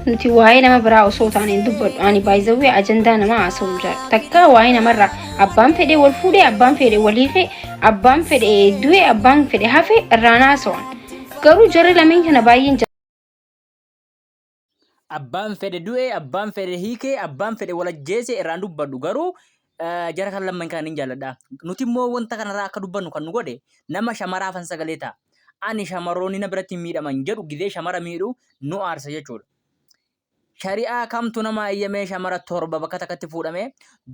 Nuti waa'ee nama biraa osoo taane hin dubbadhu. Ani baay'izawwee ajandaa namaa haasa'uu hin jaalladhu. Takka waa'ee namarraa abbaan fedhe wal fuudhee, abbaan fedhe wal hiikee, abbaan fedhe du'e, abbaan fedhe hafe irraan haasa'an. Garuu jarri lameen kana baay'een Abbaan fedhe du'e, abbaan fedhe hiikee, abbaan fedhe wal ajjeese irraan dubbadhu. Garuu jara kan lamman kana nin jaalladha. Nuti immoo wanta kanarraa akka dubbannu kan nu godhe nama shamaraafan sagalee ta'a. Ani shamaroonni na biratti hin miidhaman jedhu gizee shamara miidhu nu aarsa jechuudha. Shari'aa kamtu nama eeyyamee shamara 7 bakka takkatti fuudhamee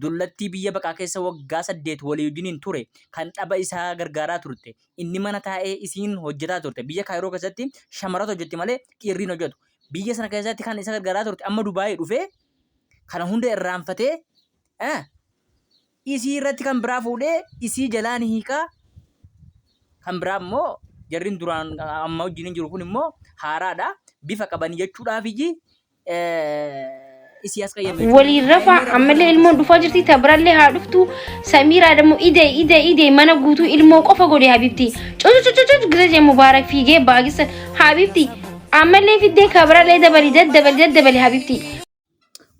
dullattii biyya baqaa keessa waggaa 8 walii wajjiniin ture kan dhaba isaa gargaaraa turte inni mana taa'ee isiin hojjetaa turte biyya kaayiroo keessatti shamaratu hojjetti malee dhiirri hin hojjetu biyya sana keessatti kan isa gargaaraa turte amma Dubaayii dhufee kana hunda irraanfatee isii irratti kan biraa fuudhee isii jalaa ni hiikaa kan biraa immoo jarrin duraan amma wajjin hin jiru kun immoo haaraadha bifa qabanii jechuudhaaf iji isii as qayyame jechuudha. Waliin rafaa ammallee ilmoon dhufaa jirti ta birallee haa dhuftu samiiraa dammoo ide ide ide mana guutuu ilmoo qofa godhe habibti cucucucucu gisa jee mubaarak fiigee baagisa habibti ammallee fiddee ka birallee dabali daddabali daddabali habibti.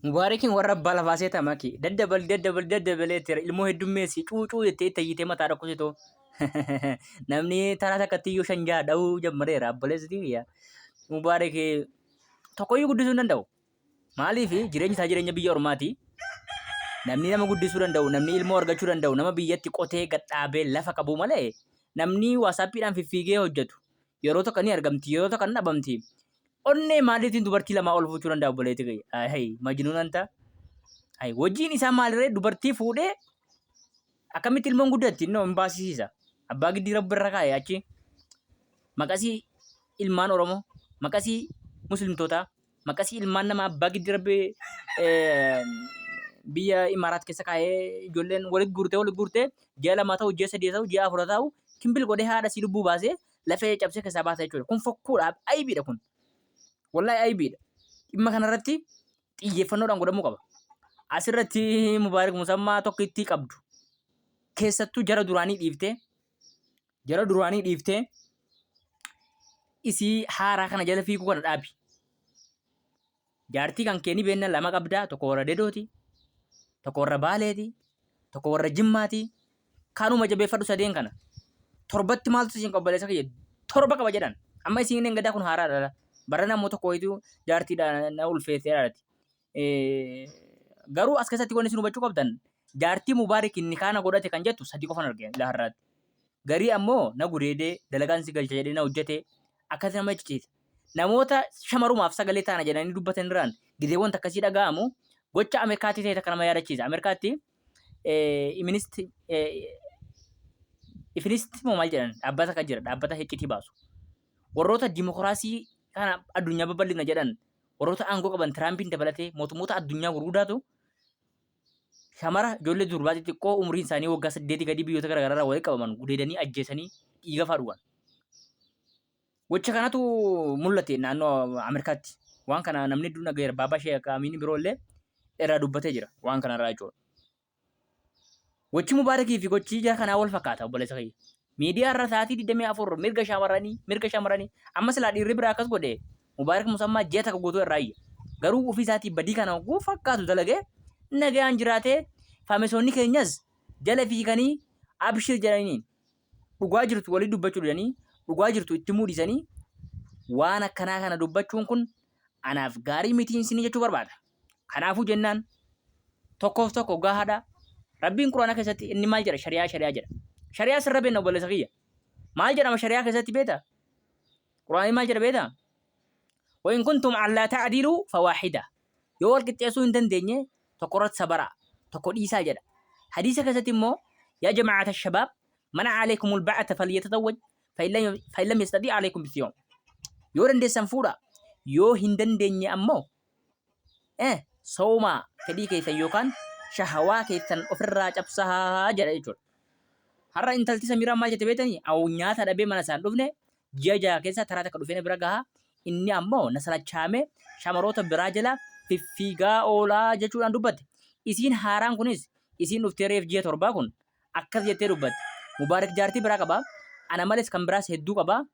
Mubaarakiin warra abbaa lafaa seeta maki. Daddabali daddabali daddabali jettee ilmoo heddummeessi cuucuu jettee itti iyyitee mataa dhukkubsitoo. Namni taraa takkatti iyyuu shan jaha dha'uu jammareera obboleessi kiyya. Mubaarak tokkoyyuu guddisuu hin danda'u. Maaliif jireenyi isaa jireenya biyya ormaati. Namni nama guddisuu danda'u, namni ilmoo argachuu danda'u, nama biyyatti qotee gadhaabee lafa qabu malee namni waasaappiidhaan fiffiigee hojjetu yeroo tokko ni argamti, yeroo tokko ni dhabamti. Onnee maaliitiin dubartii lamaa ol fuuchuu danda'a obboleetti kiyya? Hay majnuun anta. Hay hojiin isaa maaliree dubartii fuudhee akkamitti ilmoon guddatti innoo hin baasisiisa. Abbaa giddii rabbi irra kaa'e achi maqasii ilmaan Oromoo, maqasii muslimtootaa, maqasii ilmaan nama abbaa giddii rabbi biyya Imaaraat keessa kaa'ee ijoolleen walitti guurtee walitti guurtee ji'a 2 ta'u ji'a 3 ta'u ji'a 4 ta'u kimbil godhee haadha sii lubbuu baasee lafee cabsee keessaa baasa jechuudha. Kun fokkuudha. Aybiidha kun. Wallaahi aybiidha. Dhimma kanarratti xiyyeeffannoodhaan godhamuu qaba. Asirratti Mubaarik Musammaa tokkittii qabdu. Keessattuu jara duraanii dhiiftee jara duraanii dhiiftee isii haaraa kana jala fiiguu kana dhaabi. Jaartii kan kee ni beenna lama qabdaa tokko warra Dedooti, tokko warra Baaleeti, tokko warra Jimmaati. Kanuma jabeeffadhu sadeen kana. Torbatti maaltu isin qobboleessa kiyya torba qaba jedhan. Amma isiin engadaa kun haaraadha. Barana ammoo tokko wayitu jaartiidha na ulfeesseedhaati. Garuu as keessatti wanni isin hubachuu qabdan jaartii Mubaarik inni kaana godhate kan jettu sadii qofan arge ila har'aatti. Garii ammoo na gudeedee dalagaan si galcha jedhee na hojjete akkasi nama jechisiisa. Namoota shamarumaaf sagalee taana jedhanii dubbatan irraan gizee wanta akkasii dhaga'amu gocha Ameerikaatti ta'e takka nama yaadachiisa. Ameerikaatti iministi ifinisti moo maal jedhan dhaabbata kan jira dhaabbata hiccitii baasu. Warroota dimokiraasii kana addunyaa babal'ina jedhan warroota aangoo qaban Tiraampiin dabalatee mootummoota addunyaa gurguddaatu shamara ijoollee durbaa xixiqqoo umriin isaanii waggaa 8 gadii biyyoota garaagaraa irraa walitti qabaman gudeedanii ajjeesanii dhiiga fa'aa dhugan. Gocha kanatu mul'ate naannoo Ameerikaatti. Waan kana namni hedduun dhagayeera. Baabaa Sheek Amiin biroo illee irraa dubbatee jira waan kanarraa jechuudha. Gochi Mubaarakii fi gochi jara kanaa wal fakkaata obboleessa kiyya. Miidiyaa irra sa'aatii 24 mirga shamarranii mirga shamarranii amma silaa dhiirri biraa akkas godhe Mubaarak Musammaa ji'a takka guutuu irraa iyya. Garuu ofii isaatii badii kana hogguu fakkaatu dalagee nagayaan jiraatee faamesoonni keenyas jala fiiganii abshir jedhaniin dhugaa jirtu walii dubbachuu didanii dhugaa jirtu itti himuu dhiisanii waan akkanaa kana dubbachuun kun anaaf gaarii mitiin isinii jechuu barbaada. Kanaafuu jennaan tokkoof tokko gahaadha. Rabbiin Quraana keessatti inni maal jedha? Shari'aa shari'aa jedha. Shari'aa sirra beekna obboleessa kiyya. Maal jedhama shari'aa keessatti beekta? Quraanni maal jedha beekta? Wa in kuntum allaa ta'diluu fawaahida. Yoo wal qixxeessuu hin dandeenye tokko irratti sabaraa, tokko dhiisaa jedha. Hadiisa keessatti immoo yaa jamaa'ata shabaab man alaykumul ba'ata falyatazawwaj fa in lam yastati alaykum bisiyom. Yoo dandeessan fuudha, yoo hin dandeenye ammoo soomaa fedhii keessan yookaan shahawaa keessan ofirraa cabsaa jedha jechuudha. Har'a intalti Samiiraan maal jette beektanii? Awu nyaata dhabee mana isaan dhufne ji'a 6 keessa taraa takka dhufee na bira gaha. Inni ammoo na salachaamee shamaroota biraa jala fiffiigaa oolaa jechuudhaan dubbatte. Isiin haaraan kunis isiin dhuftee reef ji'a torbaa kun akkas jettee dubbatte. Mubaarak jaartii biraa qaba. Ana malees kan biraas hedduu qaba.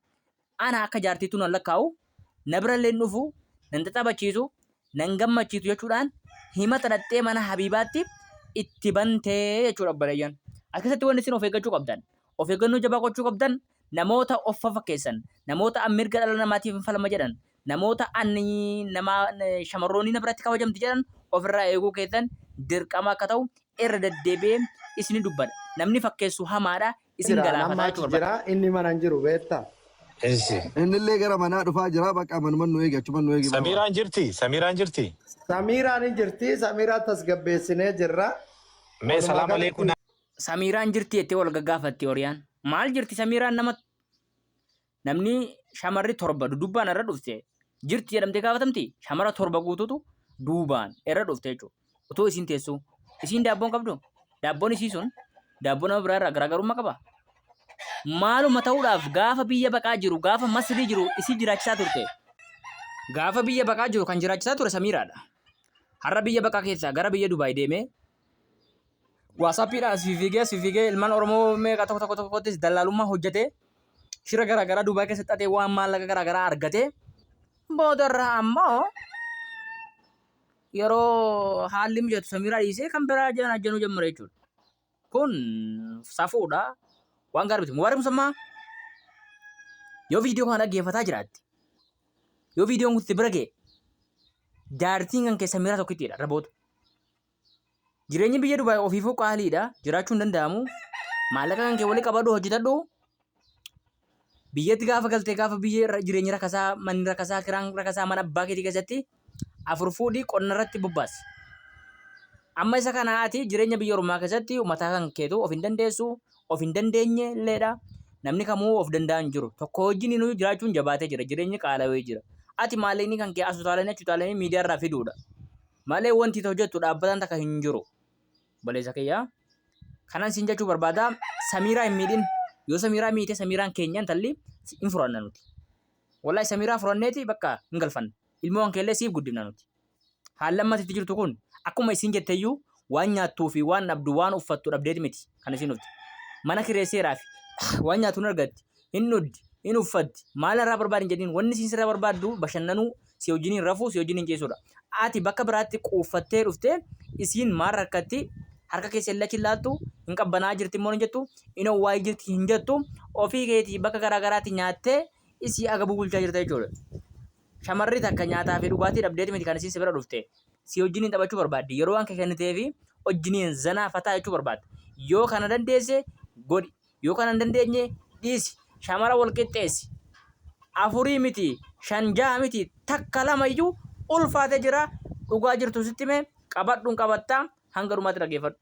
Ana akka jaartiittuu nan lakkaa'u. Na birallee hin dhufu. Nan xaxabachiisu. Nan gammachiitu jechuudhaan himata dhaxxee mana Habiibaatti itti bantee jechuudha obboleeyyan. As keessatti wanni isin of eeggachuu qabdan, of eeggannoo jabaa gochuu qabdan namoota of fafakkeessan, namoota an mirga dhala namaatiif hin falma jedhan, namoota an nama shamarroonni na biratti kabajamti jedhan ofirraa eeguu keessan dirqama akka ta'u irra deddeebi'ee isini dubbadha. Namni fakkeessu hamaadha isin Jira nama galaafataa achi jechuu barbaada. jira inni mana hin jiru beektaa. Eessi. Innillee gara manaa dhufaa jira bakka manuman nu eegi achuman nu eegi baaba. Samiiraan jirti? Samiiraan jirti? Samiiraan hin jirti Samiiraa tasgabbeessinee jirra. Mee Walumaa salaam galatti aleekum. Samiiraan jirti jettee wal gaggaafatti Oriyaan. Maal jirti Samiiraan nama namni shamarri 7 dudubbaan irra dhufte jirti jedhamtee gaafatamti shamara 7 guutuutu duubaan irra dhufte jechuudha. Otoo isiin teessuu isiin daabboon qabdu daabboon isii sun daabboo nama biraa irraa garaagarummaa qaba. Maaluma ta'uudhaaf gaafa biyya baqaa jiru gaafa masrii jiru isii jiraachisaa turte. Gaafa biyya baqaa jiru kan jiraachisaa ture Samiiraadha. Har'a biyya baqaa keessaa gara biyya Dubaay deemee Waasaappiidhaan as fiifiigee as fiifiigee ilmaan Oromoo meeqa tokko tokko tokkottis dallaalummaa hojjetee shira garaagaraa Dubaay keessatti xaxee waan maallaqa garaagaraa argatee boodarra ammoo yeroo haalli mijatu Samiiraa dhiisee kan biraa janajjanuu jammare jechuudha. Kun safuudha. Waan gaarii miti. Mubaarak Musammaa yoo viidiyoo kana dhaggeeffataa jiraatte yoo viidiyoon kun si bira ga'e jaartiin kan kee Samiiraa tokkittiidha raboota. Jireenyi biyya Dubaay ofiifuu qaaliidha. Jiraachuu hin danda'amu. Maallaqa kan kee walii qabadhu hojjetadhu. Biyyatti gaafa galtee gaafa biyya irra jireenyi rakasaa, manni rakasaa, kiraan rakasaa mana abbaa keetii keessatti afur fuudhii qonna irratti bobbaasi. Amma isa kana ati jireenya biyya ormaa keessatti mataa kan keetu of hin dandeessu, of hin dandeenye illeedha. Namni kamuu of danda'aa hin jiru. Tokko wajjin inuu jiraachuun jabaatee jira. Jireenyi qaalawee jira. Ati maallaqni kan kee as utaalanii achi utaalanii miidiyaa irraa fiduudha. Malee wanti ati hojjettu dhaabbataan takka hin jiru. Obboleessa kiyya. Kanan siin jechuu barbaada Samiiraa hin miidhin. Yoo Samiiraa miite Samiiraan keenya intalli hin furanna nuti. Wallahi Samiiraa furanneeti bakka hin galfanna. Ilmoo kan keellee siif guddifna nuti. Haalli amma itti jirtu kun akkuma isiin jetteyyuu waan nyaattuu fi waan dhabdu waan uffattu dhabdeeti miti kan isiin dhufte. Mana kireesseeraa fi waan nyaattu hin argatti, hin dhugdi, hin uffatti. Maal irraa barbaadi hin jedhiin wanni isiin sirraa barbaaddu bashannanuu si wajjiniin rafuu si wajjiniin ciisuudha. Ati bakka biraatti quuffattee dhuftee isiin maal rakkatti harka keessa hin lachi laaltu hin qabbanaa jirti immoo hin jettu hin owwaayii jirti hin jettu ofii keetii bakka garaa garaatti nyaattee isii agabuu bulchaa jirta jechuudha. Shamarri takka nyaataa fi dhugaatii dhabdeeti miti kan isiin si bira dhufte. Si wajjiniin taphachuu barbaaddi. Yeroo waan kee kenniteefi wajjiniin zanaa fataa jechuu barbaadda. Yoo kana dandeesse godhi. Yoo kana hin dandeenye dhiisi. Shamara wal qixxeessi. Afurii miti, shan jaha miti, takka lama iyyuu ulfaate jira. Dhugaa jirtu sitti hime qabadhuun qabattaa hanga dhumaatti dhaggeeffadhu.